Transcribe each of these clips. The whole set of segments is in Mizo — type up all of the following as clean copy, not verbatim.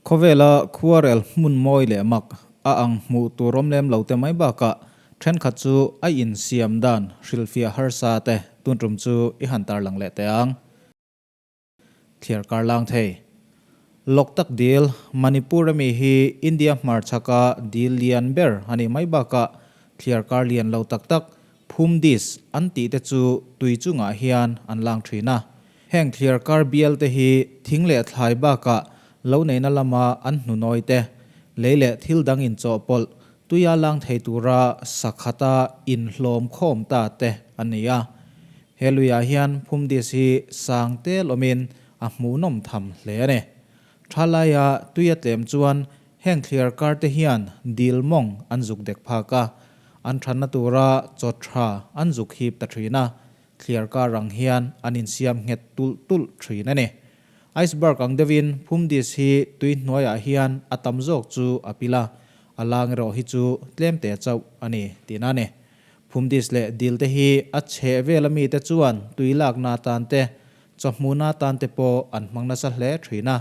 Khawvela khuarel hmun mawi leh mak a ang hmuh tur awm lem lo te mai bakah thenkhat chu a insiam dan hrilhfiah harsa te tun tum chu i han tarlang leh teh ang. Thliar kar lang thei. Loktak dil, Manipur ami hi India hmarchhaka dil lian ber a nih mai bakah thliar kar lian lo tak tak Phum dis an tih te chu tui chungah hian an lang thin a. Heng thliar kar bial te hi thing leh thlai bakah lo neihna lama an hnunawi te, lei leh thil dang inchawhpawlh tuia lang thei tura sakhata inhlawm khawm ta te an ni a. He luiah hian phum dis hi sang tel awmin a hmuhnawm tham hle a ni. Thalaia tuia tlem chuan Heng thliar kar te hian dil mawng an zuk dek phak a, an thanna tura chaw tha an zuk hip ta thin a, thliar kar ang hian an insiam nghet tulh tulh thin a ni. Iceberg ang deuhin phumdis hi tui hnuaiah hian a tam zawk chu a pil a, a lang erawh hi chu tlem te chauh a ni tihna a ni. Phumdis leh dil te hi a chheh vel ami te chuan tui lakna atan te, chawhmuna atan te pawh an hmang nasa hle thin a.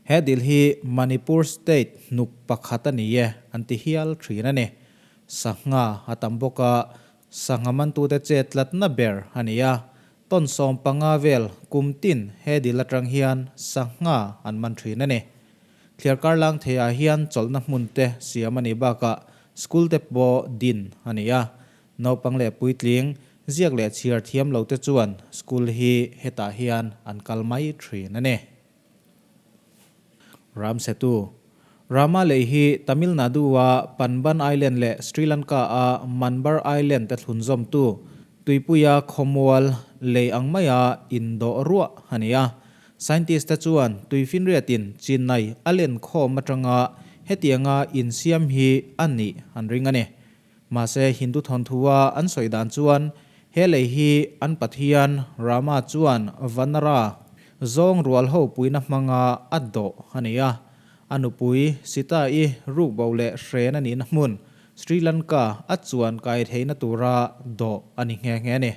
He dil hi Manipur state hnuk pakhat a ni e an ti hial thin a ni. Sangha a tam bawk a, sangha mantute chet tlatna ber a ni a. Tawn 15 vel kum tin he dil atang hian sangha an man thin a ni. Thliar kar lang theiah hian chawlhna hmun te siam a nih bakah school te pawh din a ni a. Naupang leh puitling, ziak leh chhiar thiam lo te chuan school hi hetah hian an kal mai thin a ni. Ramsetu. Rama lei hi Tamil Nadu-a Panban Island leh Sri Lanka-a Manbar Island te thlunzawmtu tuipuia khawmual lei ang maia indawh ruah a ni a. Scientist te chuan tuifinriatin Chennai a len khawm atanga hetianga insiam hi a nih an ring a ni. Mahse Hindu thawnthua an sawi dan chuan he lei hi an pathian Rama chuan Vanara zawng rual ho puina hmanga a dawh a ni a. A nupui Sita-i rukbo leh hren a nihna hmun Sri Lanka a chuan kai theihna tura dawh a ni nghe nghe a ni.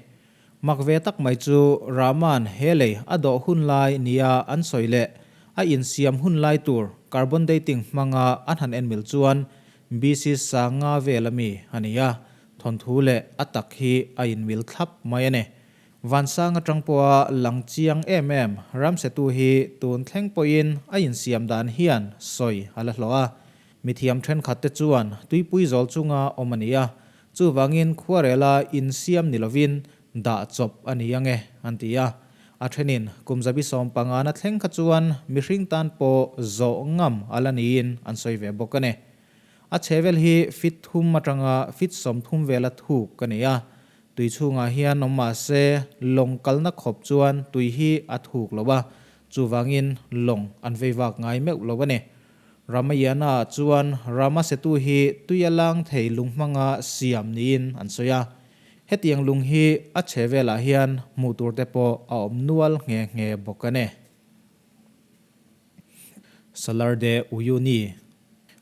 Mak ve tak mai chu Rama'n he lei a dawh hun lai nia an sawi leh a insiam hun lai tur carbon dating hmanga an han enmil chuan BC sanga vel ami a ni a, thawnthu leh a tak hi a inmil thlap mai a ni. Vansang atang pawha lang chiang em em Ramsetu hi tun thleng pawhin a insiam dan hian sawi a la hlawh a. Mithiam thenkhat te chuan tuipui zawl chunga awm a ni a, chuvangin khuarela insiam ni lovin dah chawp a ni ange an ti a. A thenin kum zabi 15 na thleng kha chuan mihring tan pawh zawh ngam a la niin an sawi ve bawk a ni. A chhevel hi feet thum atanga feet 30 vela thuk a ni a, tui chhungah hian awm mah se lawng kalna khawp chuan tui hi a thuk lo a, chuvangin lawng an vei vak ngai meuh lo a ni. Ramayana-ah chuan Rama Setu hi tui a lang thei lung hmanga siam niin an sawi a. Hetiang lung hi a chhe velah hian hmuh tur te pawh a awm nual nghe nghe bawk a ni. Salar de Uyuni,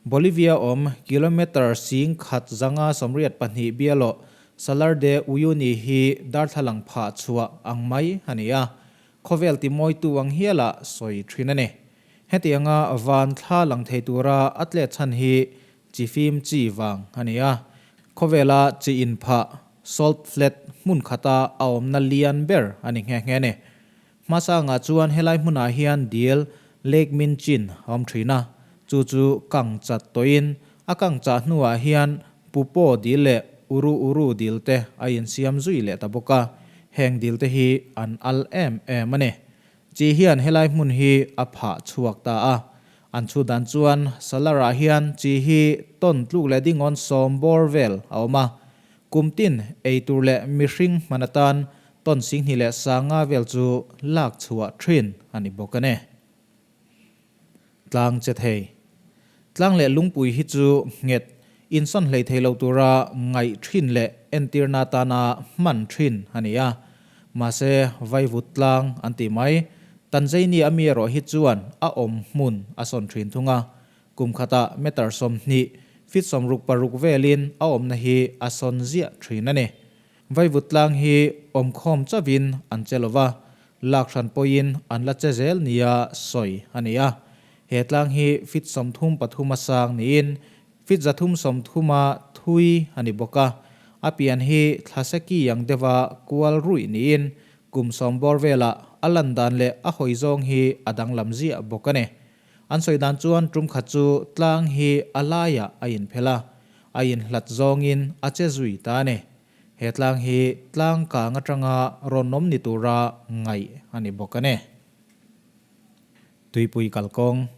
Bolivia awm kilometre 1584 bialawh Salar de Uyuni hi darthlalang phah chhuah ang mai a ni a, khawvel timawitu ang hiala sawi thin a ni. Hetianga van thla lang thei tura a tlet chhan hi Chi fim chi vang a ni a, khawvela chi inphah, salt flat, hmun khata a awmna lian ber a ni nghe nghe a ni. Hmasangah chuan helai hmunah hian dil, Lake Minchin, a awm thin a, chu chu kang chat tawhin a kang chah hnuah hian Pupo dil leh Uru Uru dil te a insiam zui leh ta bawk a, heng dil te hi an al em em a ni. Chi hian helai hmun hi a phah chhuak ta a. An chhut dan chuan Salar-ah hian chi hi tawn tluk leh dingawn 10 bawr vel a awm a. Kum tin ei tur leh mihring hman atan tawn 2500 vel chu lak chhuah thin a ni bawk a ni. Tlang che thei. Tlang leh lungpui hi chu nghet insawn hlei thei lo tura ngaih thin leh entirna atana hman thin a ni a. Mahse, vaivut tlang an tih mai. Tanzania a mi erawh hi chuan a awm hmun a sawn thin thung a. Kum khatah meter 20, feet 66 velin a awmna hi a sawn ziah thin a ni. Vaivut tlang hi awmkhawm chauhin an che lo va, lak hran pawhin an la che zel nia sawi a ni a. He tlang hi feet 33 a sang niin feet 330 a thui a ni bawk a. A pian hi thlaseki ang deuha kual ruih niin kum sawm bawr velah a lan dan leh a hawi zawng hi a danglam ziah bawk a ni. An sawi dan chuan tum khat chu tlang hi a laiah a inphel a, a inhlat zawngin a che zui ta a ni. He tlang hi tlang kang atanga rawn awm ni tura ngaih a ni bawk a ni. Tuipui kalkawng.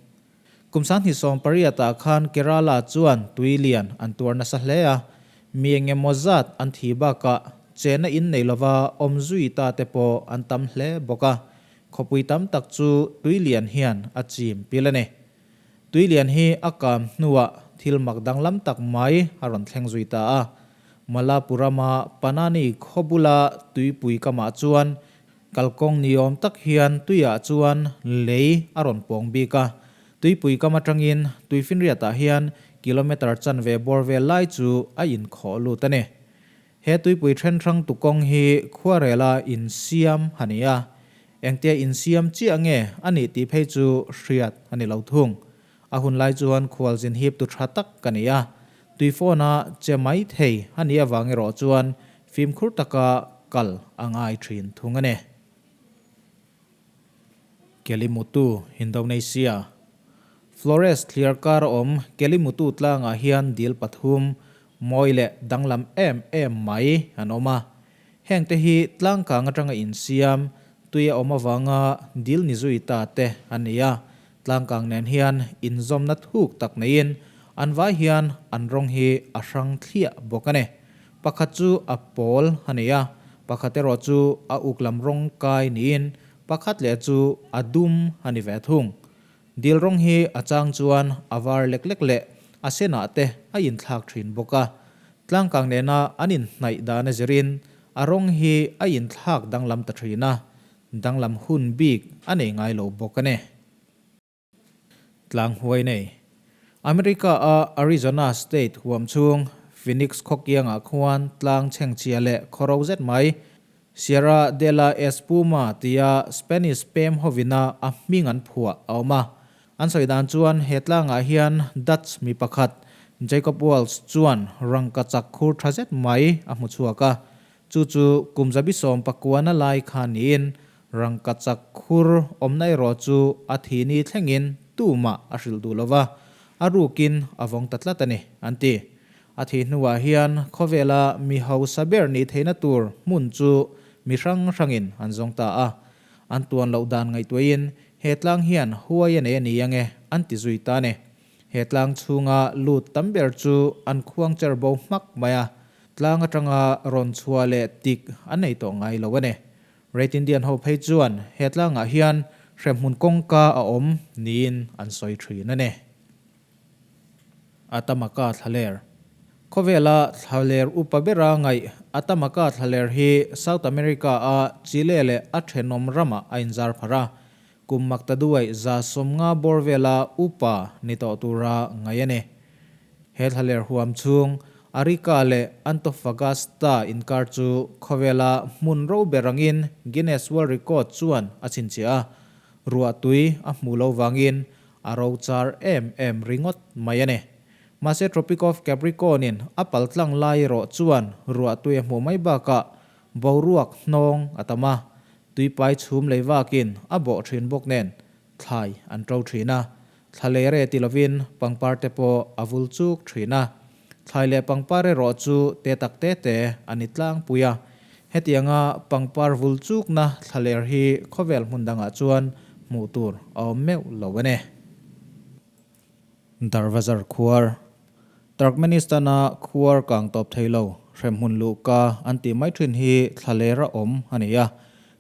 Kum 2018 ah khan Kerala chuan tui lian an tuar nasa hle a, mi eng emaw zat an thi bakah chena in nei lova awm zui ta te pawh an tam hle bawk a, khawpui tam tak chu tui lian hian a chim pil a ni. Tui lian hi a kam hnuah thil mak danglam tak mai a rawn thleng zui ta a, Malapurama Panani khaw bula tuipui kamah chuan Kalkawng ni awm tak hian tuiah chuan lei a rawn pawng bik a, tuipui kam atangin tuifinriatah hian kilometre chanve bawr vel lai chu a inkhawh lut a ni. He tuipui then hrang tukawng hi khuarela insiam a ni a, engtia insiam chiah nge a nih tih phei chu hriat a ni lo thung. A hun lai chuan khualzin hip tu tha tak ka ni a, tuifawn-a che mai thei a nih avang erawh chuan fimkhur taka kal a ngai thin thung a ni. Kelimutu, Indonesia. Flores thliar kar awm Kelimutu tlangah hian dil pathum, mawi leh danglam em em mai an awm a. Hengte hi tlangkang atanga insiam, tui a awm avanga dil ni zui ta te a ni a. Tlangkang nen hian inzawmna thuk tak neiin an vai hian an rawng hi a hrang thliah bawk a ni. Pakhat chu a pawl a ni a, pakhat erawh chu a uk lam rawng kai niin pakhat leh chu a dum a ni ve thung. Dil rawng hi a chang chuan a var lek lek leh a senah te a inthlak thin bawk a. Tlangkang nena an inhnaih dan a zirin a rawng hi a inthlak danglam ta thin a, Danglam hun bik a nei ngai lo bawk a ni. Tlang huai nei. America a Arizona state huam chhung Phoenix khawkiangah khuan tlang chhengchhia leh khawro zet mai Sierra de la Espuma tia Spanish pem hovina a hming an phuah a awm a. An sawi dan chuan he tlangah hian Dutch mi pakhat Jacob Walsh chuan rangkachak khur tha zet mai a hmu chhuak a. Chu chu kum zabi sawm pakuana lai kha niin rangkachak khur awmna erawh chu a thi ni thlengin tumah a hrilh duh lova, a rukin a vawng ta tlat a ni, an ti. A thi hnuah hian khawvela mi hausa ber nih theihna tur hmun chu mi hrang hrangin an zawng ta a. An tuan loh dan ngaihtuahin he tlang hian huai a nei a ni ange, an ti zui ta a ni. He tlang chhunga lut tam ber chu an khuang cher bo hmak mai a, tlang atanga rawn chhuah leh tik an nei tawh ngai lo a ni. Red Indian ho phei chuan he tlangah hian hremhmun kawngka a awm niin an sawi thin a ni. Atamaka thlaler. Khawvela thlaler upa bera ngaih Atamaka thlaler hi South America-a Chile leh a thenawm ramah a inzar pharh a, Kum maktaduai 150 bawr vela upa ni tawh tura ngaih a ni. He thlaler huam chhung Arica leh Antofagasta inkar chu khawvela hmun ro ber angin Guinness World Record chuan a chhinchhiah a, ruah tui a hmuh lo vangin a ro char em em ringawt mai a ni. Mahse Tropic of Capricorn-in a paltlang lai erawh chuan ruah tui a hmuh mai bakah boruak hnawng a tam a, Tuipai chhum lei vakin a bawh thin bawk nen thlai an to thin a, thla lei re ti lovin pangpar te pawh a vul chuk thin a. Thlai leh pangpar erawh chu te tak te te a ni tlangpui a. Hetianga pangpar vul chukna thla ler hi khawvel hmun dangah chuan hmuh tur a awm meuh lo a ni. Darvazar khuar. Turkmenistan-a khuar kang tawp thei lo, hremhmun luhka an tih mai thin hi thlaler a awm a ni a.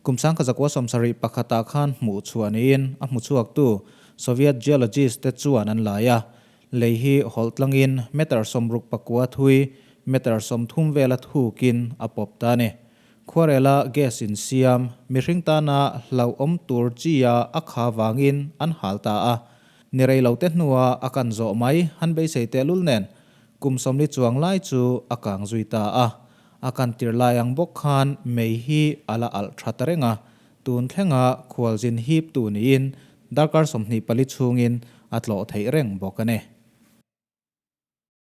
Kum 1971 ah khan hmuh chhuah niin a hmu chhuaktu Soviet geologist te chuan an lai a. Lei hi hawlh tlangin meter 69 thui, meter 30 vela thukin a pawp ta a ni. Khuarela gas insiam, mihring tana hlauhawm tur chi-a a kha vangin an hal ta a. Ni rei lo te hnua a kan zawh mai han beisei tehlul nen kum 40 chuang lai chu a kang zui ta a. A kan tir lai ang bawk khan mei hi a la alh tha ta reng a, tun thlenga khualzin hip tu niin darkar 24 chhungin a tlawh theih reng bawk a ni.